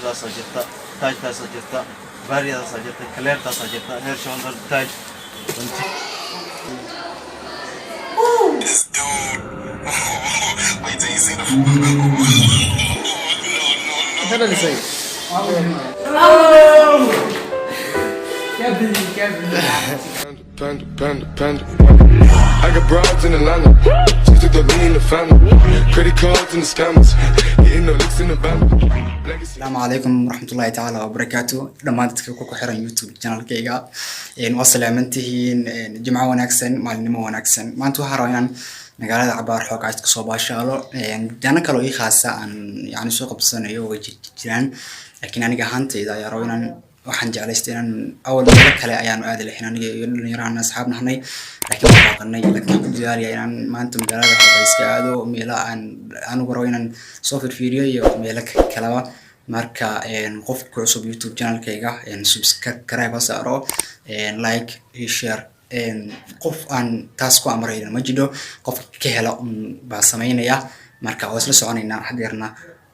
Taasaa jirta, taajtaasaa jirta, baariyadaasaa jirta, kaleertaasaa jirta, head shoulder taaj. This dude. Wait till you see the. No, no, no. Maxaa dhalisay? Panda, panda, panda. I got broads in Atlanta. Just took the lean in the family. Credit cards and the scammers. Hitting the licks in the van. Legacy. Asalaamu calaykum waraxmatullaahi tacaala wabarakaatu. Dhammaan dadka ku xiran YouTube channelkayga waa salaamantihiin. Jimco wanaagsan, maalinimo wanaagsan. Maanta waxaa rabaa inaan magaalada cabaar xoogaa iska soo baashaalo. Dano kaloo ii khaasa aan yani soo qabsanayo way jiraan, laakiin aniga ahaantayda ayaa raba inaan, waxaan jeclaystay inaan awal meelo kale ayaanu aadi lahayn, aniga iyo dhalinyarahan asxaab nahnay, laakiin waan baaqanay. Laakiin waxaan ku dadaalaya inaan maanta magaalada xoogaa iska aado, meelo aan anigu rabo inaan soo firfiiriyo iyo meelo kaleba. Marka qofka ku cusub YouTube channelkayga, subscribe ha saaro, like iyo share. Qof aan taas ku amrayna ma jiro, qofka ka hela un baa samaynaya. Marka waa isla soconaynaa. Hadeerna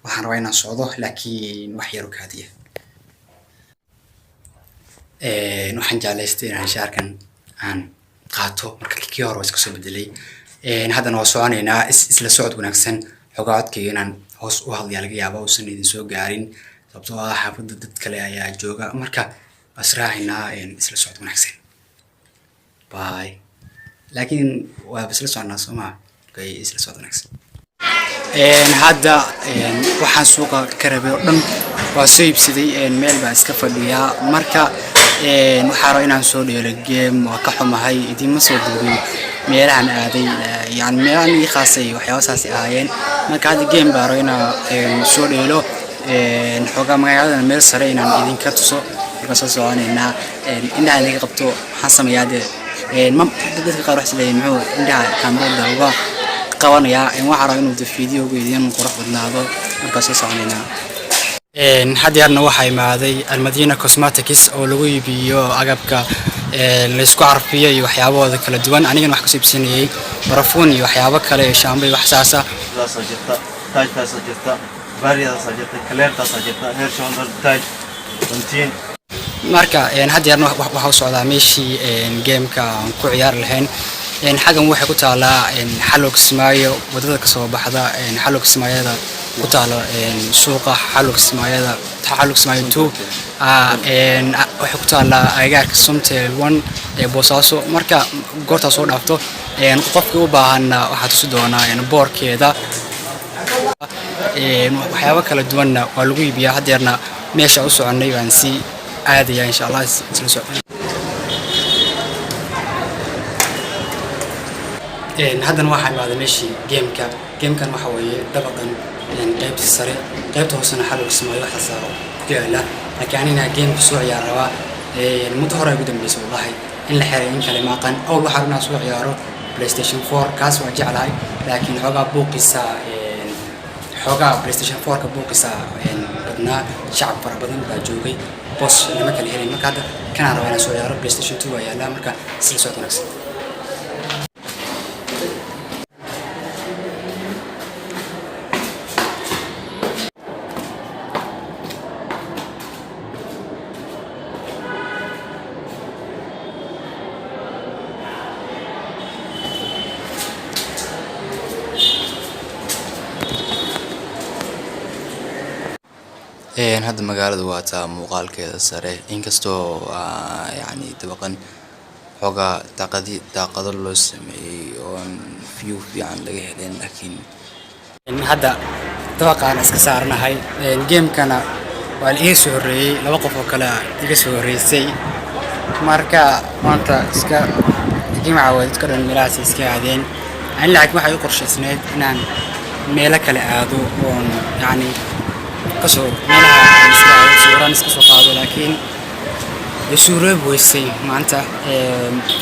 waxaan rabaa inaan socdo, laakiin wax yar oo kaadiya. Waxaan jeclaystay inaan shaarkan aan qaato. Marka kii hore waa iska soo bedelay. Haddana waa soconaynaa. Isla socod wanaagsan. Xogaa codkayga inaan hoos u hadlayaa laga yaaba uusan idin soo gaarin, sababtoo ah xaafadda dad kale ayaa jooga. Marka waa israacinaa. Isla socod wanaagsan, bye. Laakiin waa isla soconaa, soo maa? Okay, isla socod wanaagsan. Hadda waxaan suuqa ka rabay oo dhan waa soo iibsaday. Meel baan iska fadhiyaa. Marka waxaa rabaa inaan soo dheelo game. Waa ka xumahay idiinma soo duubin meelahan aaday, yani meelahan ii khaasay, waxyaaba saasay ahaayeen. Marka hadda game baa raba inaan soo dheelo, xoogaa magaaladana meel sare inaan idinka tuso. Markaan soo soconaynaa, indhaha idinka qabto. Waxaan sameeyaa dee, dadka qaar waxay leeyihiin, "Muxuu indhaha kaamirada uga qabanayaa?" Waxaa rabaa inuu de videoga idin qurux badnaado. Markaa soo soconaynaa. Haddeerna waxaa imaaday Almadina Cosmetics oo lagu iibiyo agabka laysku carfiyo iyo waxyaabahooda kala duwan. Anigana wax kasoo iibsanayay barafuun iyo waxyaabo kale, shaambo iyo wax saasa. Taasaa jirta, taajtaasaa jirta, baariyadaasaa jirta, kaleertaasaa jirta, head shoulder taaj runtiin. Marka haddeerna waxaa u socdaa meeshii gameka aan ku ciyaari lahayn. Xaggan waxay ku taalaa Xallow Kismaayo, wadada kasoo baxda Xallow Kismaayada ku taalo, suuqa Xallow Kismaayada, Xallow Kismaayo 2. Waxay ku taalaa agagaarka Somtel 1 ee Boosaaso. Marka goortaa soo dhaafto, qofkii u baahanna waxaa tusi doonaa boorkeeda. Waxyaabo kala duwanna waa lagu iibiyaa. Haddeerna meesha u soconnay baan sii aadaya, insha Allah. Isla socon. Haddana waxaa imaaday meeshii gameka. Gamekan waxa weeye dabaqan qaybta sare, qaybta hoosena Xallow Kismaayo waxa saaro ku yaala. Laakiin anina gameka soo ciyaar rabaa. Muddo hore ugu dambeysay, wallahi, in la xiray in kale ma aqaan. Awal waxaa inaan soo ciyaaro PlayStation 4, kaas waa jeclahay, laakiin xoogaa buuqiisa, xoogaa PlayStation 4ka buuqiisa badnaa, shacab fara badan baa joogay, boos lama kala helay. Marka hadda kanaan rabaa inaan soo ciyaaro. PlayStation 2 waa yaallaa. Marka isla socod wanaagsan. Hadda magaalada waa taa muuqaalkeeda sare, inkastoo yacni dabaqan xoogaa daaqadi daaqado loo sameeyey oon view fiican laga helin, laakiin Hadda dabaqaan iska saaranahay. Gamekana waa la iga soo horreeyey, laba qof oo kale iga soo horreysay. Marka maanta iska jimca waa, dadka dhan meelahaas iska aadeen. Ani laakiin waxay u qorshaysneyd inaan meelo kale aado oon yacni kasoo meelaha aan iska aado, sawiraan iska soo qaado, laakiin way suuroobi weysay maanta.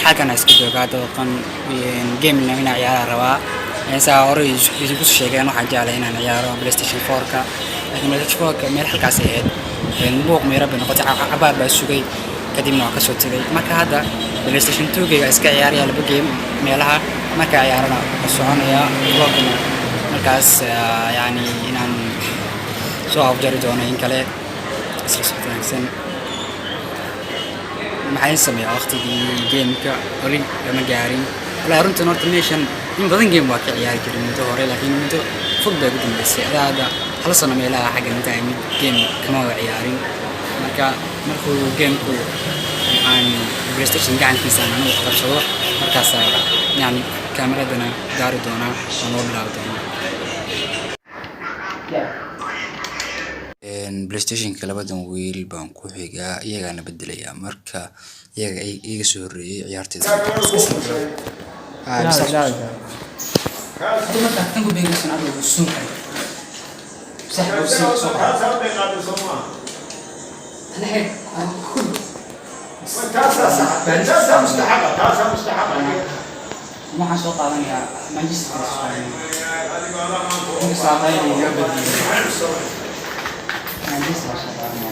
Xaggana iska joogaa dabaqan, gamena inaan ciyaaraa rabaa. Saa hore idinku soo sheegeen, waxaan jeclay inaan ciyaaro PlayStation 4ka, laakiin PlayStation 4ka meel halkaas ay ahayd, buuq meera bay noqotay. Cabaar baa sugay, kadibna waa kasoo tegay. Marka hadda PlayStation 2gayga iska ciyaaraya laba game meelaha. Markaa ciyaarana waa soconaya vlogna. Markaas yacni inaan soo afjari doono in kale. Isla socod wanaagsan. Maxay sameeyaa waqtigii gameka wali lama gaarin. Walaa runtan horta meeshan in badan game waa ka ciyaari jiray muddo hore, laakiin muddo fog bay ugu dambeysay. Adaa hadda hal sano meelaha xagga inta imid game kama wada ciyaarin. Marka markuu gameku aan PlayStation gacankiisa aan anigu qabsado, markaasaa yani kaamaradana gaari doonaa oo noo bilaabi doonaa. PlayStationka labadan wiil baan ku xigaa, iyagaana bedelayaa marka iyaga iga soo horreeyay ciyaarteeda. Tan ku beegaysan adigu suuqa sax oo sii soo qaad. Hal kul. Waxaan soo qaadanayaa Manchester soo qaadanaya. Inkastoo aqoon iga badiyay Manchester soo qaadanaya.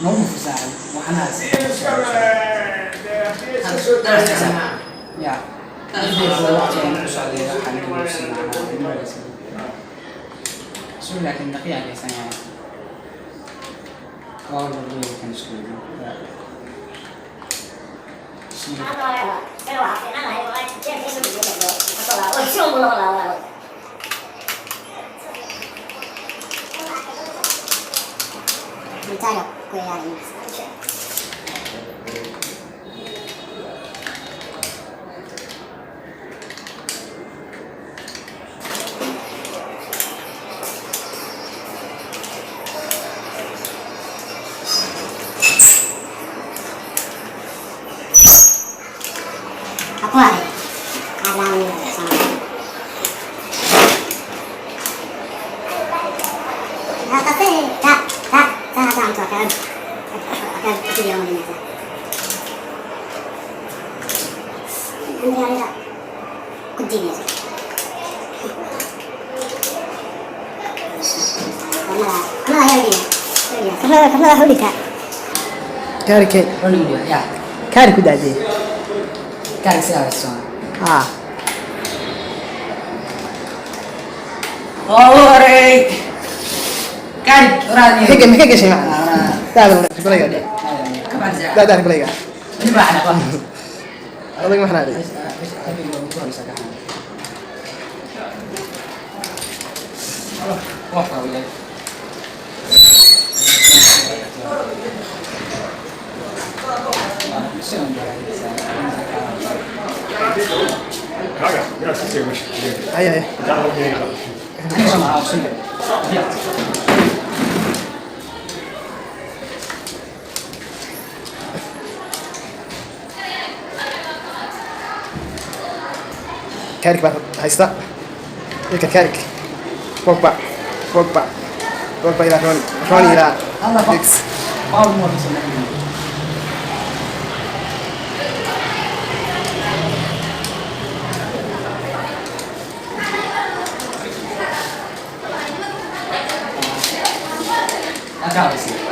Nooma fasaaxay waxana ya waqtigan ku socday waxaan iga suu, laakiin daqiiqa geysanaya waa walba kan isku. Kaarike. Ya. Kaari ku daadiyey. Kaari sidaa soo. Haa. Hore kaari oraadi. Maxay gashay macna daada replay daada replay adag maxaa dhigay? Haya haya. Carrick baa haysta ilka Carrick. Pogba, Pogba, Pogba ilaa Ronnie, Ronnie ilaa Giggs.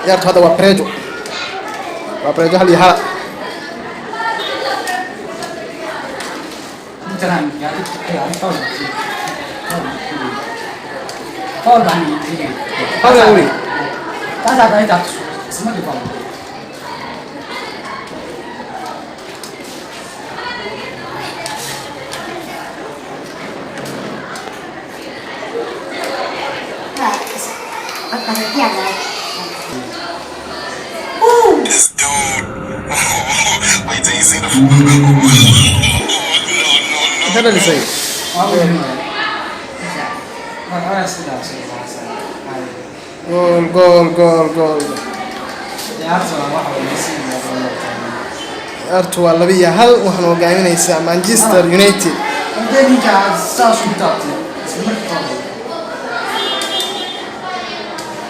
Ciyaartu hadda waa prejo, waa prejo 1-1. Foul baa weli. This dude. Wait till you see the. No, no, no. Maxaa dhalisay? Gool, gool, gool, gool! Ciyaartu waa 2-1, waxaana hogaaminaysaa Manchester United.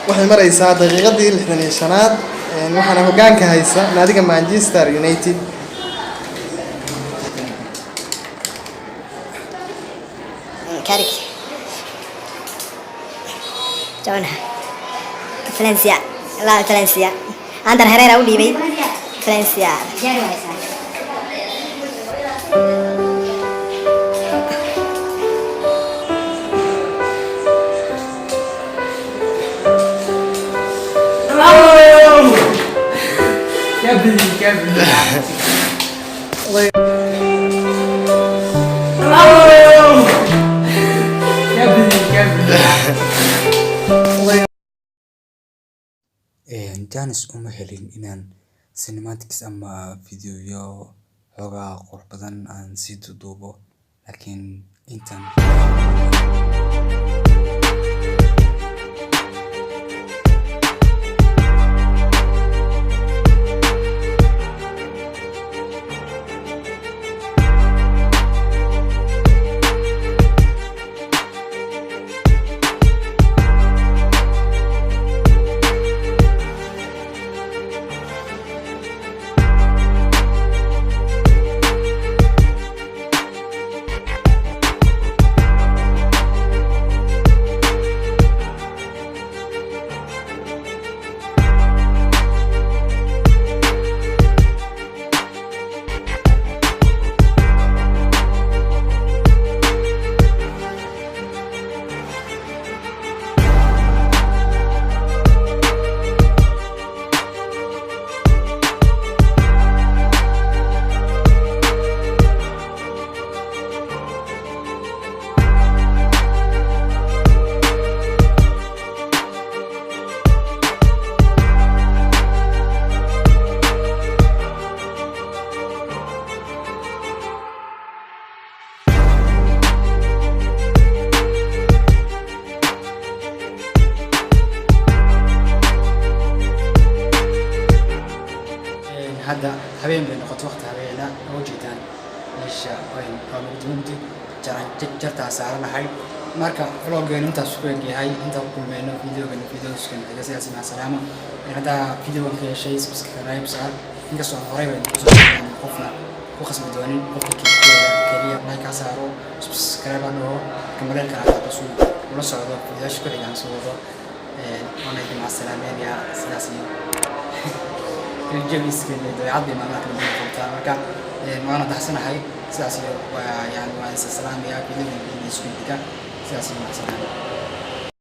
Waxay maraysaa daqiiqadii 65, waxaana hogaanka haysa naadiga Manchester United. Carrick. John. Valencia. La Valencia. Ander Herrera u dhiibay. Valencia. Kaa badiyey. Kaa badiyey. Chance uma helin inaan cinematics ama videoyo xoogaa qurux badan aan sii duuduubo, laakiin intan Hadda habeen bay noqotay, waqti habeena oo jeedaan meesha waa mugdi mugdi, jartaa saaranahay. Marka vloggeenu intaas ku egyahay. Intaan ku kulmeyno videogan videoskan xiga, sidaas maca salaama. Haddaa videogan ka heshay, subscribe saar, inkastoo aan horey baynu kusoo sheegnay qofna ku khasbi doonin. Qofka keliya like ha saaro, subscribe ha dhaho, gambaleelkana ha taabto si ula socdo videoyaasha ku xiga aan soo wado. Waana idin macasalaameynaya sidaas iyo jabiska iyo dabeecad bay maalmaha kala duwan qabtaa. Marka waana daxsanahay, sidaas iyo waa yani waan isa salaamayaa videogan video isku xiga, sidaas iyo macsalaama.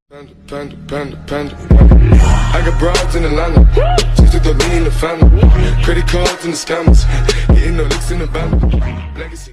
Panda, panda, panda, panda. I got broads in Atlanta. Just took the lean in the family. Credit cards and the scammers. Hitting the licks in the band. Legacy.